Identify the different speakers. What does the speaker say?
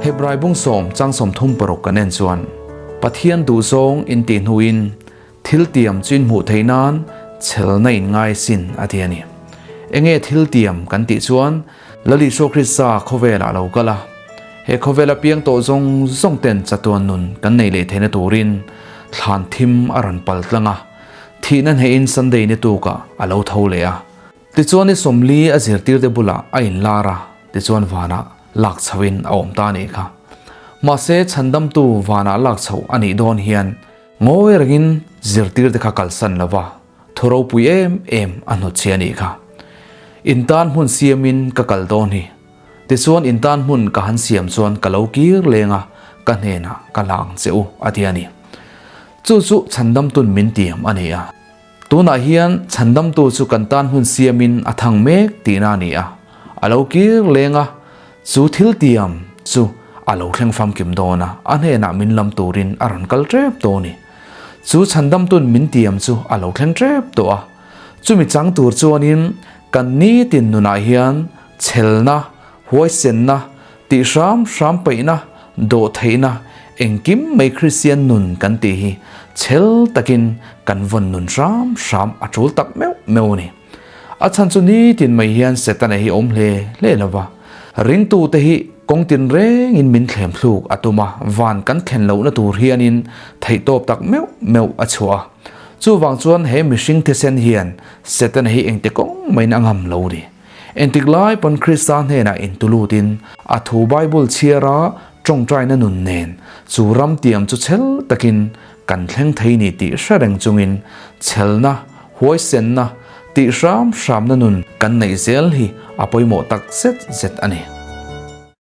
Speaker 1: Hebrai bung sawm chang 36 kan en chuan, Pathian duhzawng in tih hnuin thil tiam chu in hmuh theih nan chhelna in ngai sin a ti a ni. Enge thil tiam kan tih chuan Lal Isua Krista khawvelah lo kal a, he khawvela piang tawh zawng zawng ten chatuan nun kan nei leh theihna turin thlan thim a rawn pal tlang a, thihna hnehin Sunday ni tukah a lo tho leh a. Tichuan ni 40 a zirtirte bulah a inlar a, tichuan vanah lak chhoin a awm ta a nih kha. Mahse chhandamtu vanah lak chhoh a nih dawn hian ngawi rengin zirtirte kha kalsan lova thu ropui em em a hnutchhi a nih kha. In tan hmun siamin ka kal dawn hi. Tichuan in tan hmun ka han siam chuan ka lo kir leng a, ka hnenah ka la ang che u a ti a ni. Chu chu chhandamtun min tiam a ni a. Tunah hian chhandamtu chu kan tan hmun siamin a thang mek tihna a ni a, a lo kir leng a, chu thil tiam chu a lo thleng famkim dawn a, a hnenah min lam turin a rawn kal tep tawh a ni. Chu chhandamtun min tiam chu a lo thleng tep tawh a, chumi chang tur chuanin kan nitin nunah hian chhelna, huaisenna, tih hram hram peihna, dawhtheihna, engkim mai Kristian nun kan tih hi chhel takin kan vawn nun hram hram a tul tak meuh meuh a ni. A chhan chu nitin mai hian Setana hi awm hle hle lo va, ringtute hi kawng tin rengin min thlem thluk a tum a, van kan thlen lohna tur hianin theihtawp tak meuh meuh a chhuah a. Chuvang chuan he mihring thisen hian Setana hi engti kawng maiin a ngam lo a ni. Engtik lai pawn Krista hnenah intulut-in a thu Bible chhiara tawngtaina nun nen chu ram tiam chu chhel takin kan thleng thei ni tih hre reng chungin chhelna, huaisenna, tih hram hramna nun kan neih zel hi a pawimawh tak zet zet a ni.